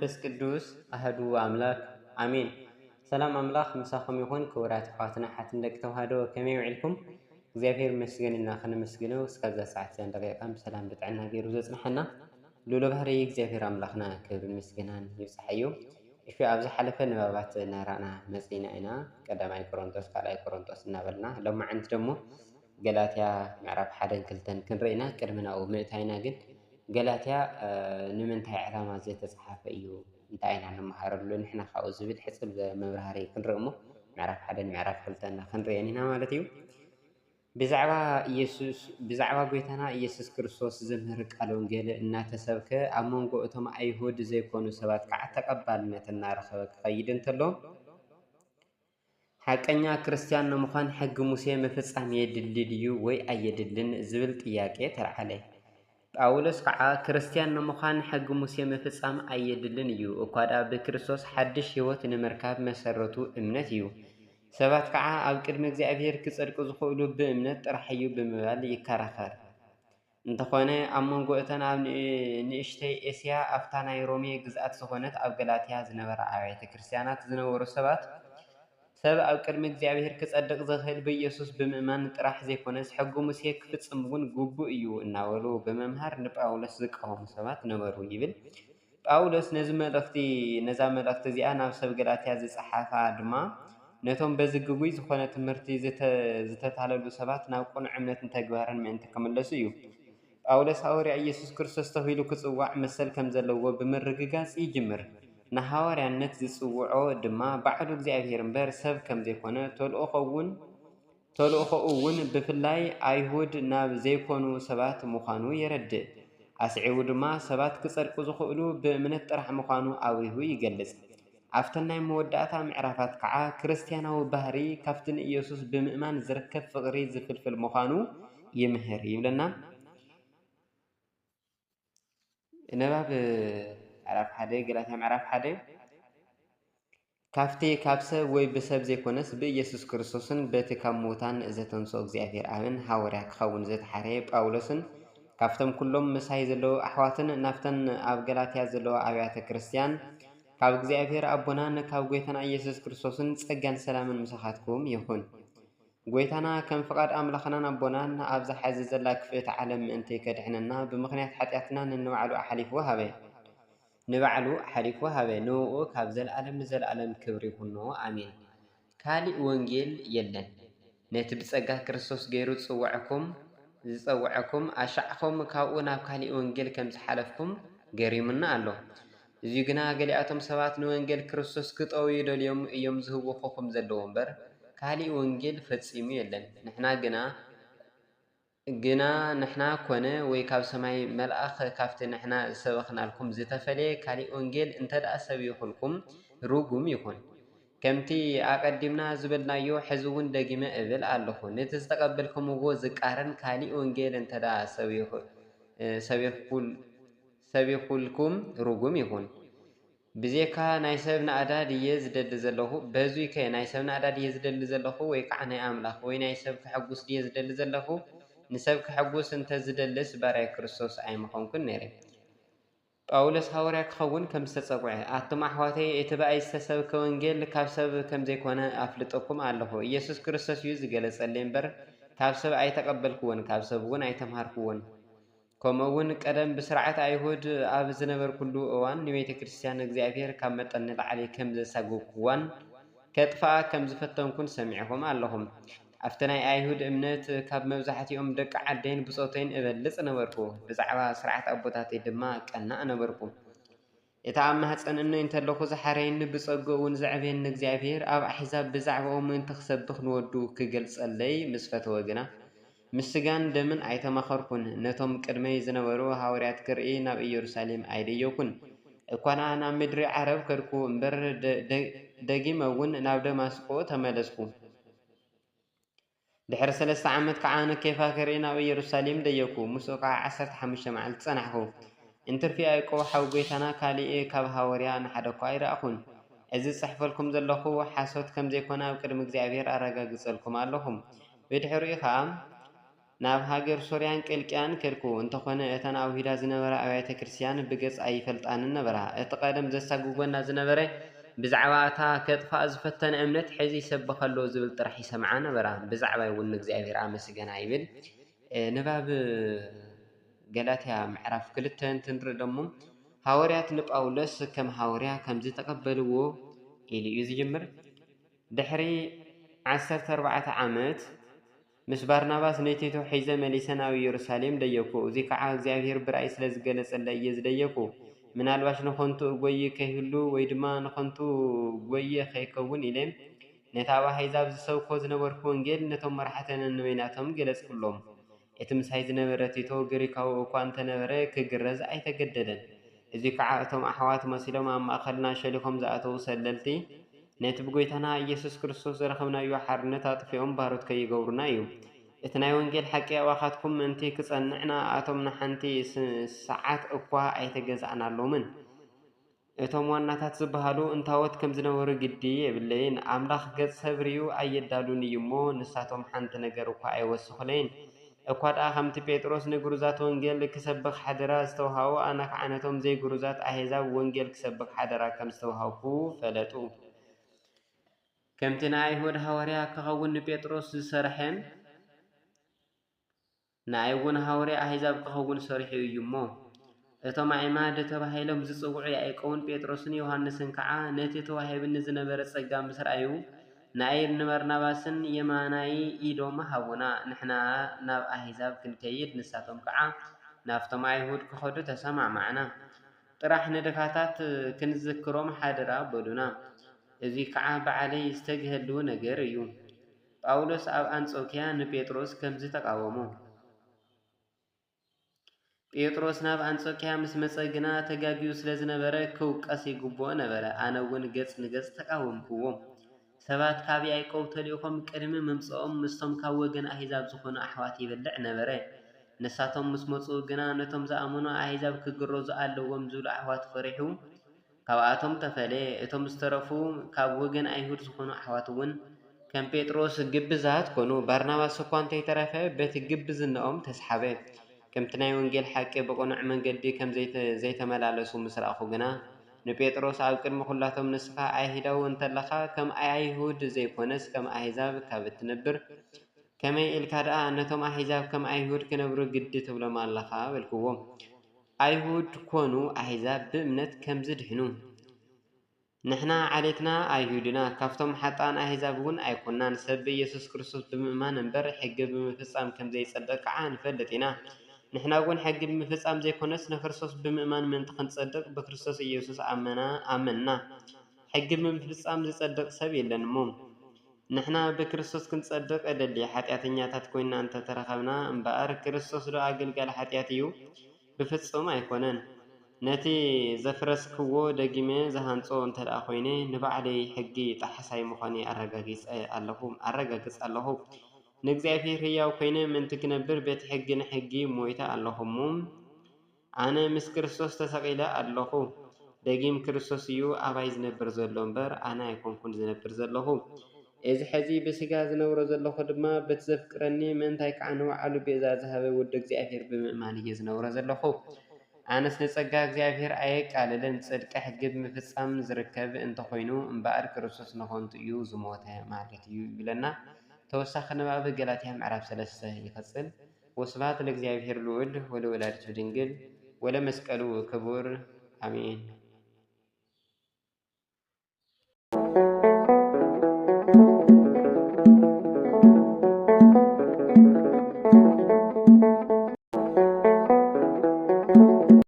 መንፈስ ቅዱስ ኣህዱ ኣምላክ ኣሜን። ሰላም ኣምላክ ምሳኹም ይኹን። ክቡራት ኣሕዋትና ሓትን ደቂ ተዋህዶ ከመይ ውዒልኩም? እግዚኣብሔር ይመስገን ኢልና ከነመስግነው እስካዛ ሰዓት እዚያን ደቂቃን ብሰላም ብጥዕና ገይሩ ዘጽንሐና ልኡለ ባህሪ እግዚኣብሔር ኣምላኽና ክብርን ምስጋናን ይብጻሓዮ። እሺ፣ ኣብ ዝሓለፈ ንባባት እናረኣና መጺና ኢና። ቀዳማይ ቆሮንጦስ፣ ካልኣይ ቆሮንጦስ እናበልና ሎማዓንቲ ደሞ ገላትያ ምዕራፍ ሓደን ክልተን ክንርኢ ኢና። ቅድሚ ናብኡ ምእታይና ግን ገላትያ ንምንታይ ዕላማ ዝተጻሓፈ እዩ፣ እንታይ ኢና ንመሃረሉ ንሕና ካብኡ ዝብል ሕጽር መብራህሪ ክንርኢ እሞ ምዕራፍ ሓደን ምዕራፍ ክልተን ክንርእየን ኢና ማለት እዩ። ብዛዕባ ኢየሱስ ብዛዕባ ጎይታና ኢየሱስ ክርስቶስ ዝምህር ቃል ወንጌል እናተሰብከ ኣብ መንጎ እቶም ኣይሁድ ዘይኮኑ ሰባት ከዓ ተቐባልነት እናረኸበ ክኸይድ እንተሎ፣ ሓቀኛ ክርስትያን ንምዃን ሕጊ ሙሴ ምፍጻም የድሊ ድዩ ወይ ኣየድልን ዝብል ጥያቄ ተልዓለ። ጳውሎስ ከዓ ክርስትያን ንምዃን ሕጊ ሙሴ ምፍጻም ኣየድልን እዩ፣ እኳ ደኣ ብክርስቶስ ሓድሽ ህይወት ንምርካብ መሰረቱ እምነት እዩ። ሰባት ከዓ ኣብ ቅድሚ እግዚኣብሔር ክጸድቁ ዝኽእሉ ብእምነት ጥራሕ እዩ ብምባል ይከራኸር። እንተኾነ ኣብ መንጎ እተን ኣብ ንእሽተይ ኤስያ ኣብታ ናይ ሮሜ ግዝኣት ዝኾነት ኣብ ገላትያ ዝነበራ ኣብያተ ክርስትያናት ዝነበሩ ሰባት ሰብ ኣብ ቅድሚ እግዚኣብሔር ክጸድቕ ዝኽእል ብኢየሱስ ብምእማን ጥራሕ ዘይኮነስ ሕጊ ሙሴ ክፍጽም እውን ግቡእ እዩ እናበሉ ብምምሃር ንጳውሎስ ዝቃወሙ ሰባት ነበሩ ይብል። ጳውሎስ ነዚ መልእኽቲ ነዛ መልእኽቲ እዚኣ ናብ ሰብ ገላትያ ዝጸሓፋ ድማ ነቶም በዚ ግጉይ ዝኾነ ትምህርቲ ዝተታለሉ ሰባት ናብ ቅኑዕ እምነትን ተግባርን ምእንቲ ክምለሱ እዩ። ጳውሎስ ሃዋርያ ኢየሱስ ክርስቶስ ተባሂሉ ክጽዋዕ መሰል ከም ዘለዎ ብምርግጋጽ ይጅምር። ንሃዋርያነት ዝጽውዖ ድማ ባዕሉ እግዚኣብሔር እምበር ሰብ ከም ዘይኮነ ተልእኾ እውን ተልእኾኡ እውን ብፍላይ ኣይሁድ ናብ ዘይኮኑ ሰባት ምዃኑ የረድእ። ኣስዒቡ ድማ ሰባት ክጸድቁ ዝኽእሉ ብእምነት ጥራሕ ምዃኑ ኣብሪሁ ይገልጽ። ኣብተን ናይ መወዳእታ ምዕራፋት ከዓ ክርስትያናዊ ባህሪ ካብቲ ንኢየሱስ ብምእማን ዝርከብ ፍቕሪ ዝፍልፍል ምዃኑ ይምህር ይብለና። ንባብ ምዕራፍ ሓደ ገላትያ ምዕራፍ ሓደ ካብቲ ካብ ሰብ ወይ ብሰብ ዘይኮነስ ብኢየሱስ ክርስቶስን በቲ ካብ ምዉታን ዘተንስኦ እግዚኣብሔር ኣብን ሃዋርያ ክኸውን ዝተሓረየ ጳውሎስን ካብቶም ኩሎም ምሳይ ዘለዉ ኣሕዋትን ናብተን ኣብ ገላትያ ዘለዋ ኣብያተ ክርስትያን ካብ እግዚኣብሔር ኣቦናን ካብ ጐይታና ኢየሱስ ክርስቶስን ጸጋን ሰላምን ምሳኻትኩም ይኹን። ጐይታና ከም ፍቓድ ኣምላኽናን ኣቦናን ኣብዛ ሕዚ ዘላ ክፍእቲ ዓለም ምእንቲ ከድሕነና ብምኽንያት ሓጢኣትና ነንባዕሉ ኣሓሊፉ ሃበ። ንባዕሉ ኣሓሊፉ ሃበ። ንእኡ ካብ ዘለኣለም ንዘለኣለም ክብሪ ይኹኖ። ኣሜን። ካሊእ ወንጌል የለን። ነቲ ብጸጋ ክርስቶስ ገይሩ ዝጽውዐኩም ዝጸውዐኩም ኣሻዕኹም ካብኡ ናብ ካሊእ ወንጌል ከም ዝሓለፍኩም ገሪሙና ኣሎ። እዚዩ ግና ገሊኣቶም ሰባት ንወንጌል ክርስቶስ ክጠውዩ ደልዮም እዮም ዝህውኹኹም ዘለዉ እምበር ካሊእ ወንጌል ፈጺሙ የለን። ንሕና ግና ግና ንሕና ኮነ ወይ ካብ ሰማይ መልኣኽ ካብቲ ንሕና ዝሰበኽናልኩም ዝተፈልየ ካሊእ ወንጌል እንተ ደኣ ሰቢኹልኩም ርጉም ይኹን። ከምቲ ኣቐዲምና ዝበልናዮ፣ ሕዚ እውን ደጊመ እብል ኣለኹ፣ ነቲ ዝተቐበልኩምዎ ዝቃረን ካሊእ ወንጌል እንተ ደኣ ሰቢኹ-፣ እ፣ ሰቢኹል-፣ ሰቢኹልኩም ርጉም ይኹን። ብዜካ ናይ ሰብ ናእዳ ድየ ዝደሊ ዘለኹ? በዙይከ ናይ ሰብ ናእዳ ድየ ዝደሊ ዘለኹ? ወይ ከዓ ናይ ኣምላኽ ወይ ናይ ሰብ ከሐጉስ ድየ ዝደሊ ዘለኹ? ንሰብ ከሐጉስ እንተ ዝደልስ ባርያ ክርስቶስ ኣይምኾንኩን ነይረ። ጳውሎስ ሃዋርያ ክኸውን ከም ዝተጸውዐ፣ ኣቱም ኣሕዋተይ፣ እቲ ብኣይ ዝተሰብከ ወንጌል ካብ ሰብ ከም ዘይኮነ ኣፍልጠኩም ኣለኹ። ኢየሱስ ክርስቶስ እዩ ዝገለጸለይ እምበር፣ ካብ ሰብ ኣይተቐበልኩዎን፣ ካብ ሰብ እውን ኣይተምሃርኩዎን። ከምኡ እውን ቀደም ብስርዓት ኣይሁድ ኣብ ዝነበርኩሉ እዋን ንቤተ ክርስቲያን እግዚኣብሔር ካብ መጠን ንላዕሊ ከም ዘሳጎግኩዋን ከጥፍኣ ከም ዝፈተንኩን ሰሚዕኹም ኣለኹም። ኣብቲ ናይ ኣይሁድ እምነት ካብ መብዛሕትኦም ደቂ ዓደይን ብጾተይን እበልጽ ነበርኩ፣ ብዛዕባ ስርዓት ኣቦታተይ ድማ ቀናእ ነበርኩ። እቲ ኣብ ማህጸን እኖይ እንተለኹ ዝሓረየኒ፣ ብጸጋኡ እውን ዘዕበየኒ እግዚኣብሔር፣ ኣብ ኣሕዛብ ብዛዕባኡ ምእንቲ ክሰብኽ ንወዱ ክገልጸለይ ምስ ፈተወ ግና፣ ምስ ስጋን ደምን ኣይተማኸርኩን። ነቶም ቅድመይ ዝነበሩ ሃዋርያት ክርኢ ናብ ኢየሩሳሌም ኣይደየኹን። እኳ ደኣ ናብ ምድሪ ዓረብ ከድኩ እምበር፣ ደ-፣ ደ-፣ ደጊመ እውን ናብ ደማስቆ ተመለስኩ። ድሕሪ ሰለስተ ዓመት ከዓ ንኬፋ ክርኢ ናብ ኢየሩሳሌም ደየኩ። ምስኡ ከዓ ዓሰርተ ሓሙሽተ መዓልቲ ጸናሕኩ። እንትርፊ ያዕቆብ ሓው ጐይታና ካሊእ ካብ ሃዋርያ ንሓደ እኳ ኣይረኣኹን። እዚ ዝጽሕፈልኩም ዘለኹ ሓሶት ከም ዘይኮነ ኣብ ቅድሚ እግዚኣብሔር ኣረጋግጸልኩም ኣለኹ። ብድሕሪኡ ከዓ ናብ ሃገር ሶርያን ቅልቅያን ከድኩ። እንተኾነ፣ እተን ኣብ ይሁዳ ዝነበራ ኣብያተ ክርስቲያን ብገጽ ኣይፈልጣንን ነበራ። እቲ ቀደም ዘሳጉጎና ዝነበረ፣ ብዛዕባ እታ ከጥፋእ ዝፈተነ እምነት ሕዚ ይሰብኽ ኣሎ ዝብል ጥራሕ ይሰምዓ ነበራ። ብዛዕባይ እውን ንእግዚኣብሔር ኣመስገና ይብል። እ፣ ንባብ ገላትያ ምዕራፍ ክልተ እንትንርኢ ደሞ፣ ሃዋርያት ንጳውሎስ ከም ሃዋርያ ከም ዝተቐበልዎ ኢሉ እዩ ዝጅምር። ድሕሪ ዓሰርተ ኣርባዕተ ዓመት፣ ምስ ባርናባስ ንቲቶ ሒዘ መሊሰ ናብ ኢየሩሳሌም ደየብኩ። እዚ ከዓ እግዚኣብሔር ብራእይ ስለ ዝገለጸለይ እየ ዝደየብኩ። ምናልባሽ ንኸንቱ እጎይ ከይህሉ ወይ ድማ ንኸንቱ ጎየ ከይከውን ኢለ፣ ነቲ ኣብ ኣህዛብ ዝሰብኮ ዝነበርኩ ወንጌል ነቶም መራሕተ ነነዌ ናቶም ገለጽኩሎም። እቲ ምሳይ ዝነበረ ቲቶ ግሪካዊ እኳ እንተነበረ ክግረዝ ኣይተገደደን። እዚ ከዓ እቶም ኣሕዋት መሲሎም ኣብ ማእኸልና ሸሊኾም ዝኣተዉ ሰለልቲ፣ ነቲ ብጎይታና ኢየሱስ ክርስቶስ ዝረኸብናዮ ሓርነት ኣጥፊኦም ባሮት ከይገብሩና እዩ። እቲ ናይ ወንጌል ሓቂ ኣባኻትኩም ምእንቲ ክጸንዕ ንኣኣቶም ንሓንቲ ስ-፣ ሰዓት እኳ ኣይተገዛእናሎምን። እቶም ዋናታት ዝበሃሉ እንታዎት ከም ዝነበሩ ግዲ የብለይን። ኣምላኽ ገጽ ሰብ ርእዩ ኣየዳሉን እዩ እሞ፣ ንሳቶም ሓንቲ ነገር እኳ ኣይወሰኹለይን። እኳ ደኣ ከምቲ ጴጥሮስ ንግሩዛት ወንጌል ክሰብኽ ሓደራ ዝተውሃቦ፣ ኣነ ኸዓ ነቶም ዘይግሩዛት ኣህዛብ ወንጌል ክሰብኽ ሓደራ ከም ዝተውሃብኩ ፈለጡ። ከምቲ ንኣይሁድ ሃዋርያ ክኸውን ንጴጥሮስ ዝሰርሐ፣ ንኣይ እውን ሃዋርያ ኣህዛብ ክኸውን ሰሪሑ እዩ እሞ። እቶም ኣዕማድ ተባሂሎም ዝጽውዑ ያዕቆብን ጴጥሮስን ዮሃንስን ከኣ ነቲ ተዋሂብኒ ዝነበረ ጸጋ ምስ ረኣዩ፣ ንኣይን ንበርናባስን የማናይ ኢዶም ሃቡና፣ ንሕና ናብ ኣህዛብ ክንከይድ፣ ንሳቶም ከኣ ናብቶም ኣይሁድ ክኸዱ ተሰማማዕና። ጥራሕ ንድኻታት ክንዝክሮም ሓደራ በሉና። እዚ ከኣ ባዕለይ ዝተግሀሉ ነገር እዩ። ጳውሎስ ኣብ ኣንጾክያ ንጴጥሮስ ከምዚ ተቃወሞ። ጴጥሮስ ናብ ኣንጾክያ ምስ መጸ ግና ተጋግዩ ስለ ዝነበረ ክውቀስ ይግብኦ ነበረ። ኣነ እውን ገጽ ንገጽ ተቃወምክዎ። ሰባት ካብ ያዕቆብ ተልእኾም ቅድሚ ምምጽኦም ምስቶም ካብ ወገን ኣህዛብ ዝኾኑ ኣሕዋት ይበልዕ ነበረ። ንሳቶም ምስ መጹ ግና ነቶም ዝኣመኑ ኣህዛብ ክግረዙ ኣለዎም ዝብሉ ኣሕዋት ፈሪሑ ካብኣቶም ተፈለየ። እቶም ዝተረፉ ካብ ወገን ኣይሁድ ዝኾኑ ኣሕዋት እውን ከም ጴጥሮስ ግብዛት ኮኑ። ባርናባስ እኳ እንተይተረፈ በቲ ግብዝናኦም ተስሓበ። ከምቲ ናይ ወንጌል ሓቂ ብቕኑዕ መንገዲ ከም ዘይተ-፣ ዘይተመላለሱ ምስ ረኣኹ ግና ንጴጥሮስ ኣብ ቅድሚ ኩላቶም ንስኻ ኣይሁዳዊ እንተለኻ ከም ኣይሁድ ዘይኮነስ ከም ኣህዛብ ካብ እትነብር ከመይ ኢልካ ደኣ ነቶም ኣህዛብ ከም ኣይሁድ ክነብሩ ግዲ ትብሎም ኣለኻ? በልክዎ። ኣይሁድ ኮኑ ኣህዛብ ብእምነት ከም ዝድሕኑ። ንሕና ዓሌትና ኣይሁድ ኢና፣ ካብቶም ሓጣን ኣህዛብ እውን ኣይኮናን። ሰብ ብኢየሱስ ክርስቶስ ብምእማን እምበር ሕጊ ብምፍጻም ከም ዘይጸድቕ ከዓ ንፈልጥ ኢና። ንሕና እውን ሕጊ ብምፍጻም ዘይኮነስ ንክርስቶስ ብምእማን ምእንቲ ክንጸድቕ ብክርስቶስ ኢየሱስ ኣመና-፣ ኣመንና። ሕጊ ብምፍጻም ዝጸድቕ ሰብ የለን እሞ። ንሕና ብክርስቶስ ክንጸድቕ እደሊ፣ ሓጢኣተኛታት ኮይንና እንተ ተረኸብና እምበኣር፣ ክርስቶስ ዶ ኣገልጋሊ ሓጢኣት እዩ? ብፍጹም ኣይኮነን። ነቲ ዘፍረስክዎ ደጊመ ዝሃንጾ እንተ ደኣ ኮይነ፣ ንባዕለይ ሕጊ ጠሓሳይ ምዃነይ ኣረጋጊጸ ኣለኹ፣ ኣረጋግጽ ኣለኹ። ንእግዚኣብሔር ህያው ኮይነ ምእንቲ ክነብር፣ በቲ ሕጊ ንሕጊ ሞይተ ኣለኹ እሞ፣ ኣነ ምስ ክርስቶስ ተሰቒለ ኣለኹ። ደጊም ክርስቶስ እዩ ኣባይ ዝነብር ዘሎ እምበር፣ ኣነ ኣይኮንኩን ዝነብር ዘለኹ። እዚ ሕዚ ብስጋ ዝነብሮ ዘለኹ ድማ፣ በቲ ዘፍቅረኒ፣ ምእንታይ ከኣ ንባዕሉ ቤዛ ዝሃበ ወዲ እግዚኣብሔር ብምእማን እየ ዝነብሮ ዘለኹ። ኣነስ ንጸጋ እግዚኣብሔር ኣየቃልልን፣ ጽድቂ ሕጊ ብምፍጻም ዝርከብ እንተኾይኑ እምበኣር፣ ክርስቶስ ንኸንቱ እዩ ዝሞተ ማለት እዩ ይብለና። ተወሳኺ ንባብ ገላትያ ምዕራፍ ሰለስተ ይቐጽል። ወስብሐት ለእግዚኣብሔር ልዑል ወለወላዲቱ ድንግል ወለመስቀሉ ክቡር፣ ኣሜን።